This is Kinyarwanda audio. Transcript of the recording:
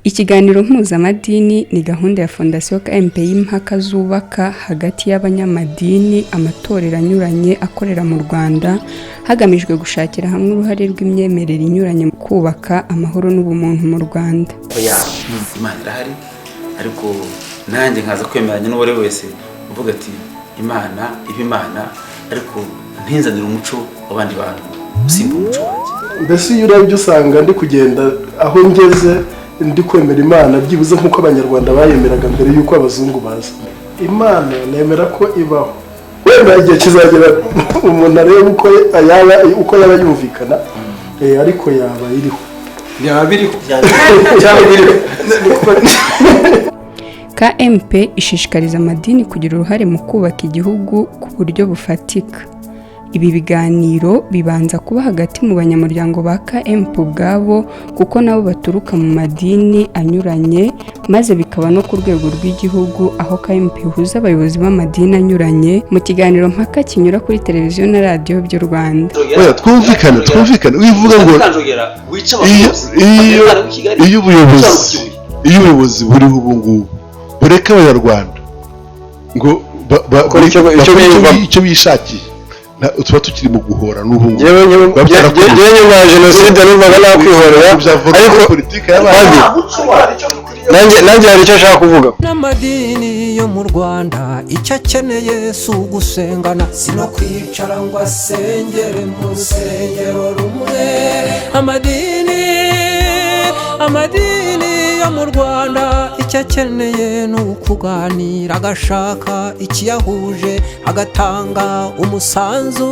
Ikiganiro mpuzamadini ni gahunda ya Fondasiyo KMP y'impaka zubaka hagati y'abanyamadini, amatorero anyuranye akorera mu Rwanda, hagamijwe gushakira hamwe uruhare rw'imyemerere inyuranye mu kubaka amahoro n'ubumuntu mu Rwanda. Oya, Imana irahari, ariko nanjye nkaza kwemeranya n'uwo ari we wese uvuga ati: "Imana iba Imana, ariko ntinzanire umuco w'abandi bantu usimba umuco wanjye." Mbese iyo urebye usanga ndi kugenda aho ngeze ndi kwemera Imana byibuze nk'uko Abanyarwanda bayemeraga mbere y'uko abazungu baza. Imana nemera ko ibaho. Wenda igihe kizagera umuntu arebe uko yaba yumvikana, ariko yaba iriho. Byaba biriho cyangwa biriho. KMP ishishikariza amadini kugira uruhare mu kubaka igihugu ku buryo bufatika. Ibi biganiro bibanza kuba hagati mu banyamuryango ba KMP ubwabo, kuko nabo baturuka mu madini anyuranye, maze bikaba no ku rwego rw'igihugu, aho KMP ihuza abayobozi b'amadini anyuranye mu kiganiro mpaka kinyura kuri televiziyo na radiyo by'u Rwanda. Oya, twumvikane, twumvikane. Wivuga ngo iyo ubuyobozi buriho ubu ngubu bureka Abanyarwanda ngo Bakore icyo bakore biyumvamo. icyo bishakiye, tuba tukiri mu guhora n'ubu ngubu. Njyewe Biba byarakomeye. Njyewe nyuma ya jenoside numvaga nakwihorera, Bya ariko politiki yabaye. Nanjye hari icyo nshaka kuvuga. N'amadini yo mu Rwanda icyo akeneye si ugusengana, si no kwicara ngo asengere mu rusengero rumwe. Amadini yo mu Rwanda icyo akeneye ni ukuganira, agashaka ikiyahuje, agatanga umusanzu.